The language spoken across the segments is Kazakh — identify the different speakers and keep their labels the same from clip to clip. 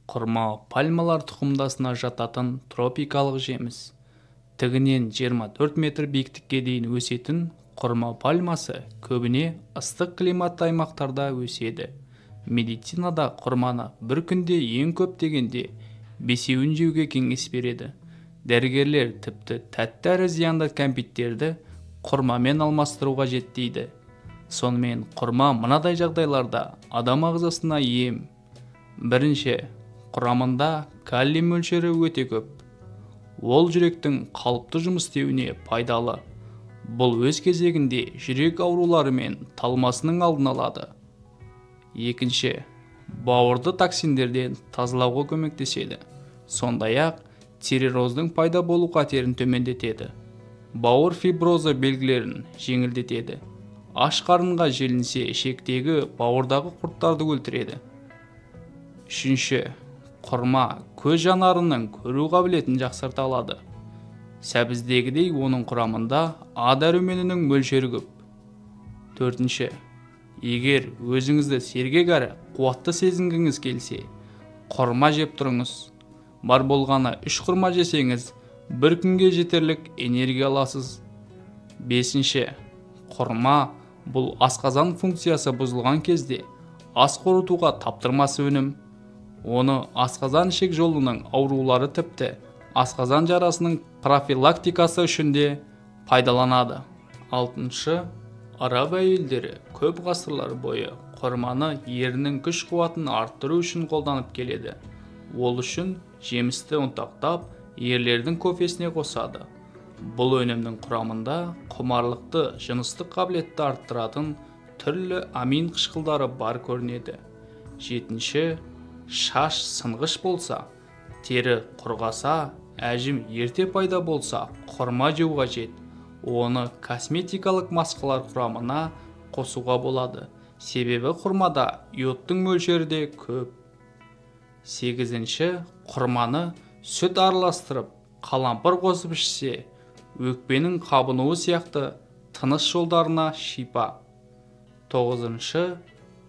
Speaker 1: Құрма пальмалар тұқымдасына жататын тропикалық жеміс. Тігінен 24 метр биіктікке дейін өсетін құрма пальмасы көбіне ыстық климатты аймақтарда өседі. Медицинада құрманы бір күнде ең көп дегенде 5-еуін жеуге кеңес береді. Дәрігерлер тіпті тәтті әрі зиянды кәмпиттерді құрмамен алмастыру қажет дейді. Сонымен құрма мынадай жағдайларда адам ағзасына ем. Бірінші, құрамында калий мөлшері өте көп. Ол жүректің қалыпты жұмыс істеуіне пайдалы. Бұл өз кезегінде жүрек аурулары мен талмасының алдын алады. Екінші, бауырды токсиндерден тазалауға көмектеседі. Сондай-ақ цирроздың пайда болу қатерін төмендетеді. Бауыр фиброзы белгілерін жеңілдетеді. Аш қарынға желінсе ішектегі, бауырдағы құрттарды өлтіреді. Үшінші, құрма көз жанарының көру қабілетін жақсарта алады. Сәбіздегідей оның құрамында А дәруменінің мөлшері көп. Төртінші, егер өзіңізді сергек әрі қуатты сезінгіңіз келсе, құрма жеп тұрыңыз. Бар болғаны 3 құрма жесеңіз, бір күнге жетерлік энергия аласыз. Бесінші, құрма бұл асқазан функциясы бұзылған кезде ас қорытуға таптырмас өнім. Оны асқазан ішек жолының аурулары, тіпті асқазан жарасының профилактикасы үшін де пайдаланады. Алтыншы, араб әйелдері көп ғасырлар бойы құрманы ерінің күш қуатын арттыру үшін қолданып келеді. Ол үшін жемісті ұнтақтап, ерлердің кофесіне қосады. Бұл өнімнің құрамында құмарлықты, жыныстық қабілетті арттыратын түрлі амин қышқылдары бар көрінеді. Жетінші, шаш сынғыш болса, тері құрғаса, әжім ерте пайда болса, құрма жеу қажет. Оны косметикалық маскалар құрамына қосуға болады. Себебі құрмада йодтың мөлшері де көп. Сегізінші, құрманы сүт араластырып, қалампыр қосып ішсе, өкпенің қабынуы сияқты тыныс жолдарына шипа. Тоғызыншы,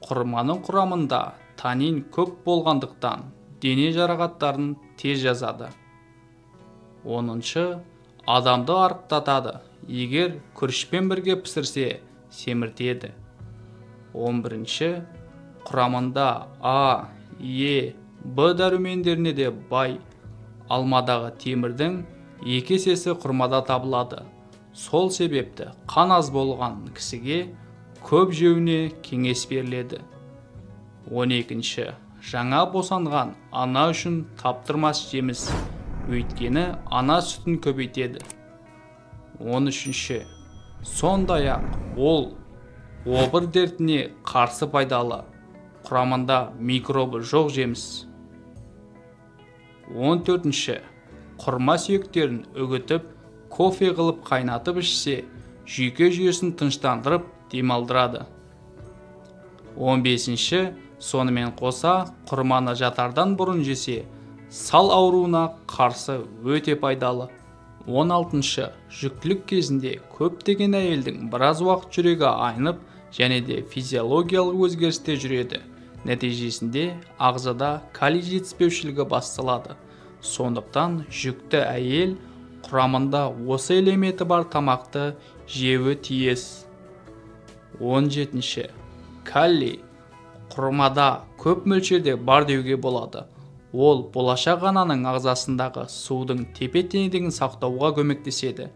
Speaker 1: құрманың құрамында танин көп болғандықтан дене жарақаттарын тез жазады. Оныншы, адамды арықтатады. Егер күрішпен бірге пісірсе, семіртеді. 11-ші, құрамында А, Е, Б дәрумендеріне де бай. Алмадағы темірдің 2 есесі құрмада табылады. Сол себепті қан аз болған кісіге көп жеуіне кеңес беріледі. 12-ші, жаңа босанған ана үшін таптырмас жеміс, өйткені ана сүтін көбейтеді. 13-ші, сондай-ақ ол обыр дертіне қарсы пайдалы, құрамында микробы жоқ жеміс. 14-ші, құрма сүйектерін үгітіп, кофе қылып қайнатып ішсе, жүйке жүйесін тыныштандырып демалдырады. 15-ші, сонымен қоса құрманы жатардан бұрын жесе, сал ауруына қарсы өте пайдалы. 16-шы, жүктілік кезінде көптеген әйелдің біраз уақыт жүрегі айнып, және де физиологиялық өзгерісте жүреді. Нәтижесінде ағзада калий жетіспеушілігі басталады. Сондықтан жүкті әйел құрамында осы элементі бар тамақты жеуі тиіс. 17-ші, калий құрмада көп мөлшерде бар деуге болады. Ол болашақ ананың ағзасындағы судың тепе-теңдігін сақтауға көмектеседі.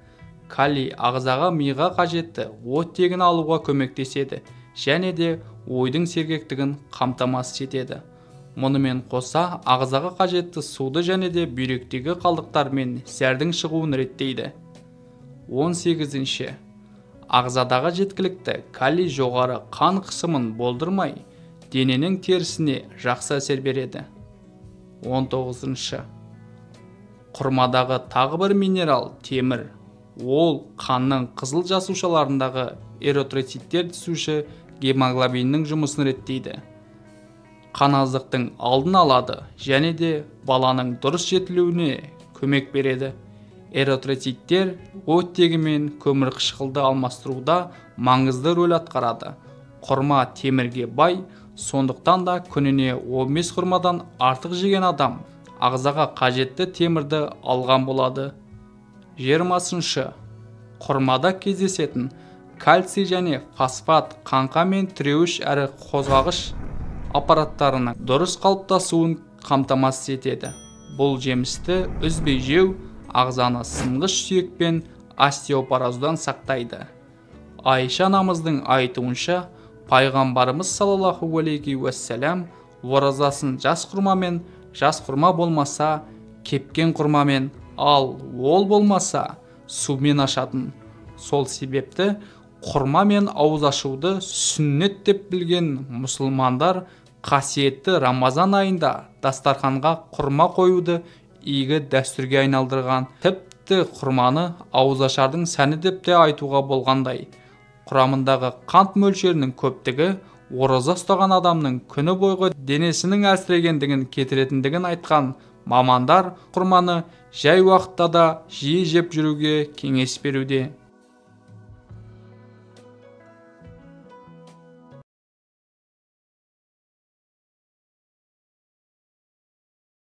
Speaker 1: Калий ағзаға миға қажетті оттегін алуға көмектеседі және де ойдың сергектігін қамтамасыз етеді. Мұнымен қоса ағзаға қажетті суды және де бүйректегі қалдықтар мен зәрдің шығуын реттейді. 18-ші, ағзадағы жеткілікті калий жоғары қан қысымын болдырмай, дененің терісіне жақсы әсер береді. 19-шы, құрмадағы тағы бір минерал темір. Ол қанның қызыл жасушаларындағы эритроциттер түсуші гемоглобиннің жұмысын реттейді. Қан аздықтың алдын алады және де баланың дұрыс жетілуіне көмек береді. Эритроциттер оттегі мен көмірқышқылды алмастыруда маңызды рөл атқарады. Құрма темірге бай, Сондықтан да күніне 15 құрмадан артық жеген адам ағзаға қажетті темірді алған болады. 20-шы. Құрмада кездесетін кальций және фосфат қаңқа мен тіреуіш әрі қозғағыш аппараттарының дұрыс қалыптасуын қамтамасыз етеді. Бұл жемісті үзбей жеу ағзаны сынғыш сүйек пен остеопороздан сақтайды. Айша анамыздың айтуынша, пайғамбарымыз саллаллаху алейхи уассалам оразасын жас құрмамен, жас құрма болмаса кепкен құрмамен, ал ол болмаса сумен ашатын. Сол себепті құрмамен ауыз ашуды сүннет деп білген мұсылмандар қасиетті Рамазан айында дастарханға құрма қоюды игі дәстүрге айналдырған. Тіпті құрманы ауызашардың сәні деп те айтуға болғандай. Құрамындағы қант мөлшерінің көптігі ораза ұстаған адамның күні бойғы денесінің әлсірегендігін кетіретіндігін айтқан мамандар құрманы жай уақытта да жиі жеп жүруге кеңес беруде.